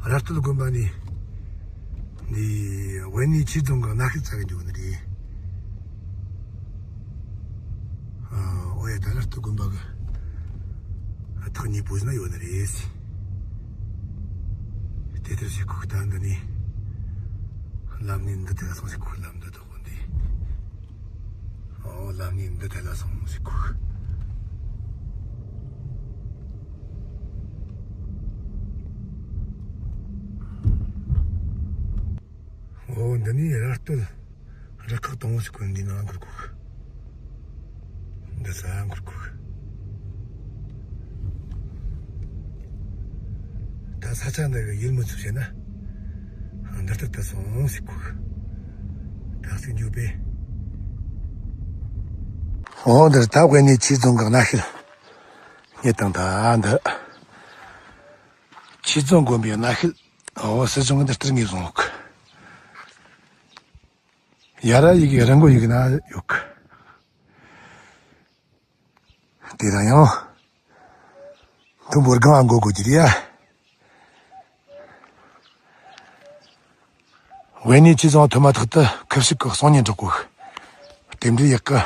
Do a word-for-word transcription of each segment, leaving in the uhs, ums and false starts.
ར་སྟོད་དགོན་པ་ནས་འདི་ཝེ་ནི་ཆོས་རྫོང་གི་གནའ་ཤུལ་རྩ་གི་འགྱོ་གི་ནི་རེད། ཨ། ཨོ་ཡ། ད་ར་སྟོད་དགོན་པ་གི་ཐག་ཉེ་པོ་ཟིག་ན་ཡོད་ནི་རེད། དེ་ལྟར་ཞིག་ཁུག་ད་འདི་ནས་ལམ་ནས་འདི་ཐད་ལ་སོང་ཞིག་ཁུག་ལམ་འདི་དོག་འདི། ཨོ། ལམ་ནས་འདི་ཐད་ལ་སོང་ཞིག་ཁུག་ཨོ། འདི་ནས་ར་སྟོད་རུ་ཁག་དང་པོ་ཞིག་གོ། འདི་ནང་འགོར་གོ། འདི་ས་འགོར་གོ། ད་ས་ཆ་འདི་གི་ཡུལ་མི་ཚོས་བཤད་ན་འདི་ལྟར་དུ་སོང་ཞིག་གོ། ད་ཟིག་འགྱོ་པས། ཨོ། འདིར་ད་ཝེ་ནི་ཆོས་རྫོང་གི་གནའ་ཤུལ་རྙེད་དང་། ད་འདི་ཆོས་རྫོང་དགོན་པའི་གནའ་ཤུལ། ཨོ། སྲིད་གཞུང་གི་འདི་ལྟར་ངོས་བཟུང་ཡོད་གི། ཡ་ར་ཡི་གེ་རི་མགོ་ཡི་གེ་ན་ཡོད་གི། དེ་རང་ཡང་མཐོན་པོ་སྒང་ང་འགོ་དགོས་ཀྱི་རེད་ཡ། ཝེ་ནི་ཆོས་རྫོང་ཐོན་མ་ཐག་ཏུ་ཁུ་བྱུག་གི་གསང་བརྙན་འགྲོ་གོ་གི། རྟེན་འབྲེལ་ཡག་གི།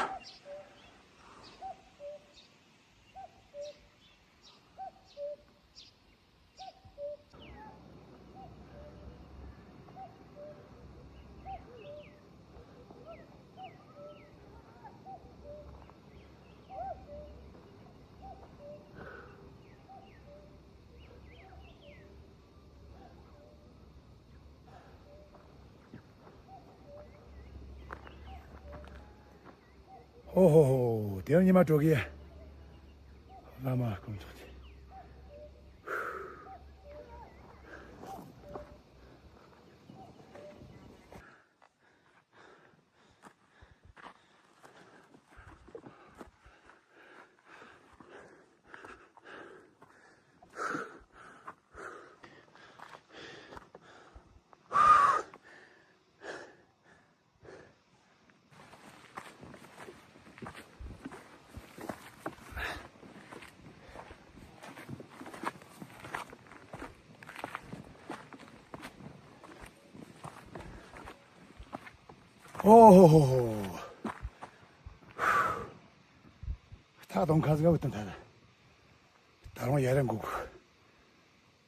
ཧོ་ཧོ་ཧོ། དེ་ཡང་ཉི་མ་དྲོ་གི། བླ་མ་དཀོན་མཆོག་གི། ཨོ་ཧོ་ཧོ་ཧོ། ཐག་དོང་ཁ་ཟིག་བུད་དང་ཐལ། ད་རུང་ཡར་འགུག་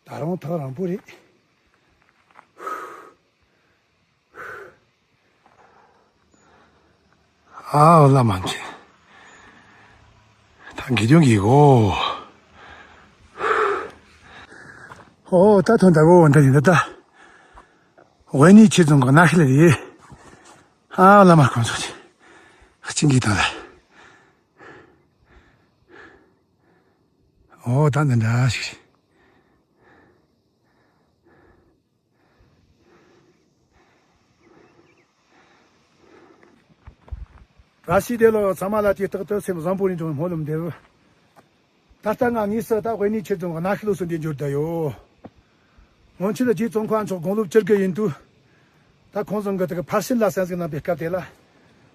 ད་རུང་ཐག་རིང་པོ་རེད། ཨ་བླ་མ་མཁྱེན། ད་དགེ་སྦྱོང་གི་གོ། ཨོ། ད་ཐོན་ད་གོ། འདི་ཡིན་ད། ཝེ་ནི་ཆོས་རྫོང་གི་གནའ་ཤུལ་རེད། ཨ་བླ་མ་དཀོན་མཆོག་གི་གཅིན་གྱིས་དང་ལ། ཨོ། ད་འདི་འདྲ་ཞིག་རེད། བཀྲ་ཤིས་བདེ་ལེགས། ཚང་མ་ལ་དུས་རྟག་ཏུ་སེམས་བཟང་པོ་རིན་འབྱུང་སྨོན་ལམ་འདེབས། ད་ལྟ་ང་དངོས་སུ་ད་ཝེ་ནི་ཆོས་རྫོང་གི་གནའ་ཤུལ་ལོ་སུ་འདི་འབྱོར་བསྡད་ཡོད། སྔོན་ཆད་རྗེ་ཙོང་ཁ་མཆོག་དགུང་ལོ་བཅུ་དགུ་ཡིན་དུས། ད་ཁོང་ཚང་གི་དེ་གི་ཕར་ཕྱིན་ལ་གསན་གཟིགས་གནང་པའི་སྐབས་དེ་ལ།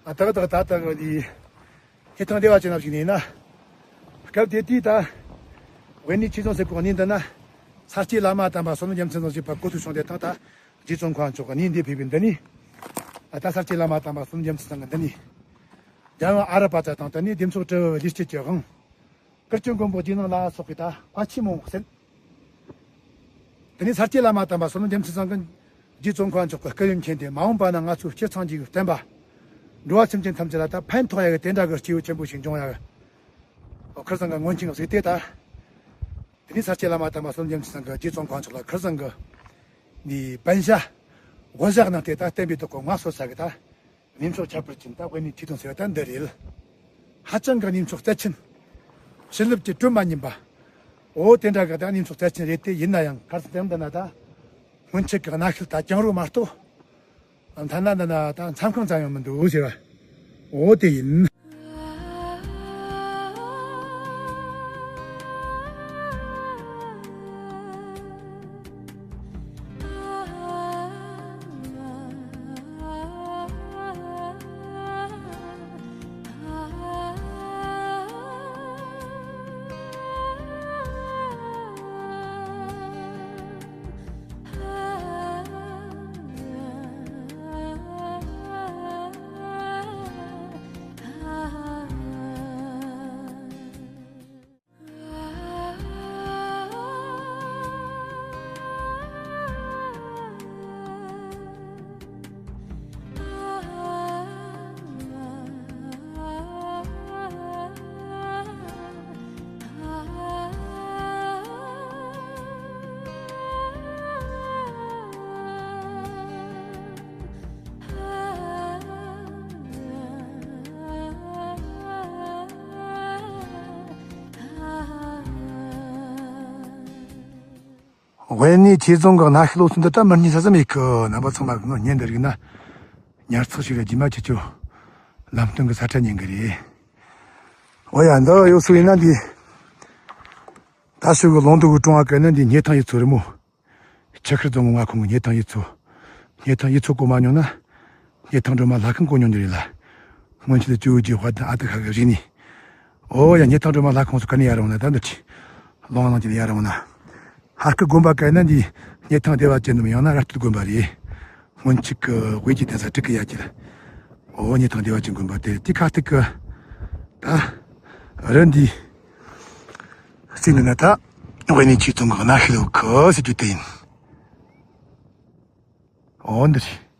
ཨ། ད་གི་ད་གི་ད་ལྟ་གི་འདི་ཧེ་ཐང་བདེ་བ་ཅན་ཞིག་ནས་ན། སྐབས་དེ་དུས་ད་ཝེ་ནི་ཆོས་རྫོང་ཟེར་གོ་གནས་འདི་ན་ས་སྐྱེས་བླ་མ་དམ་པ་བསོད་ནམས་རྒྱལ་མཚན་ཚང་ཞེས་པ་གོ་ཐོས་བྱུང་སྟེ། ད་ད་རྗེ་ཙོང་ཁ་མཆོག་གི་གནས་འདི་ཕེབས་པའི་འདི་ནི། ཨ། ད་ས་སྐྱེས་བླ་མ་དམ་པ་བསོད་ནམས་རྒྱལ་མཚན་ཚང་གི་འདི་ནི། རྒྱལ་དབང་ཨ་ར་པ་ཙ་དང་། དེ་ནས་བདེ་མཆོག་སྤྲུལ་པའི་ལུས་སྐྱེས་ཀྱི་དབང་། གུར་སྐྱོང་མགོན་པོ་རྗེས་གནང་ལ་སོགས་པའི་ད་བཀའ་ཆོས་མང་པོ་གསན། དེ་ནས་ས་སྐྱེས་བླ་མ་དམ་པ་བསོད་ནམས་རྒྱལ་མཚན་ཚང་གིས་རྗེ་ཙོང་ཁ་མཆོག་གི་སྐུ་ཡོན་མཁྱེན་ཏེ། མ་འོངས་པ་ན་ང་ཚོའི་སྤྱི་ཚང་གི་བསྟན་པ། འགྲོ་བ་སེམས་ཅན་ཐམས་ཅད་ལ་ད་ཕན་ཐོགས་ཡ་གི་དེ་འདྲ་གི་སྐྱེས་བུ་ཆེན་པོ་ཞིག་འབྱུང་ཡ་གི། ཨོ། ཁིར་ཚང་གི་སྔོན་ཆད་གཟིགས་ཏེ་ད། དེ་ནས་ས་སྐྱེས་བླ་མ་དམ་པ་བསོད་ནམས་རྒྱལ་མཚན་ཚང་གིས་རྗེ་ཙོང་ཁ་མཆོག་ལ་ཁིར་ཚང་གི་ནི་པན་ཞྭ་དབུ་ཞྭ་གནང་སྟེ། ད་བསྟན་པའི་ཐོག་གི་མངའ་གསོལ་ས་གི་ད། གནས་མཆོག་ཁྱད་པར་ཅན་ད་ཝེ་ནི་ཆོས་རྫོང་ཟེར་བ་ད་འདི་རེད། ཧ་ཅང་གི་གནས་མཆོག་རྩ་ཆེན། བྱིན་རླབས་ཀྱི་དྲོད་མ་ཉམས་པ། འོ་དེ་འདྲ་གི་ད་གནས་མཆོག་རྩ་ཆེན་རེད་དེ། ཡིན་ན་ཡང་གར་སོང་དེ་འདི་ན་ད་སྔོན་ཆད་ཀྱི་གནའ་ཤུལ་ད་གྱང་རོ་མ་གཏོགས། ཐ་ན་འདི་ན་ད་མཚམས་ཁང་ཙམ་ཡང་མི་འདུག་ཟེར་བ། འོ་དེ་ཡིན། དབེན་གནས་ཆོས་རྫོང་གི་གནའ་ཤུལ་ལོ་ཚོད་འདི་ད་མི་རྙེད་ས་ཟིག་མེད་གི། རྣམ་པ་ཚང་མ་གི་ངོ་བརྙན་འདི་རིག་ན་ཉར་ཚགས་ཞིག་རེད། རྗེས་མ་ཁྱེད་ཚོ་ལམ་སྟོན་གི་ས་ཁྲ་ཉན་གི་རེད། འོ་ཡ། འདི་ཡོད་སུ་ཡིན་ན་འདི། ད་ཞུ་གི་ལུང་འདི་གི་གྲོང་བ་གི་ན་འདི་སྙེ་ཐང་ཡུལ་ཚོ་རེད་མོ། ཆུ་ཤུར་རྫོང་གི་མངའ་ཁོངས་ཀྱི་སྙེ་ཐང་ཡུལ་ཚོ། སྙེ་ཐང་ཡུལ་ཚོ་གོ་མ་མྱོང་ན། སྙེ་ཐང་སྒྲོལ་མ་ལྷ་ཁང་གོ་མྱོང་རྒྱུ་རེད་ལ། སྔོན་ཆད་ལ་ཇོ་བོ་རྗེ་དཔལ་ལྡན་ཨ་ཏི་ཤ་གི་རིག་གནས། ཨོ་ཡ། སྙེ་ཐང་སྒྲོལ་མ་ལྷ་ཁང་སུ་ག་ནས་ཡར་འོང་ན། ད་འདི་ཆི། ལུང་ནང་གི་ལ་ཡར་འོང་ན། ཧ་སྐུ་དགོན་པ་ག་ན་འདི་སྙེ་ཐང་བདེ་བ་ཅན་ནམ་ཡང་ན་ར་སྟོད་དགོན་པ་རེད། སྔོན་ཆད་ཀྱི་དབུས་ཀྱི་གདན་ས་དྲུག་གི་ཡ་གྱལ། ཨོ་སྙེ་ཐང་བདེ་བ་ཅན་དགོན་པ་དེ་དེ་ཁ་ཐུག་གི། ད་རི་འདི་རྩེ་འདི་ན་ད་དབེན་གནས་ཆོས་རྫོང་གི་གནའ་ཤུལ་ལོ་ཁོ་ཟེར་རྒྱུ་དེ་ཡིན། ཨོ་འདི་རེད།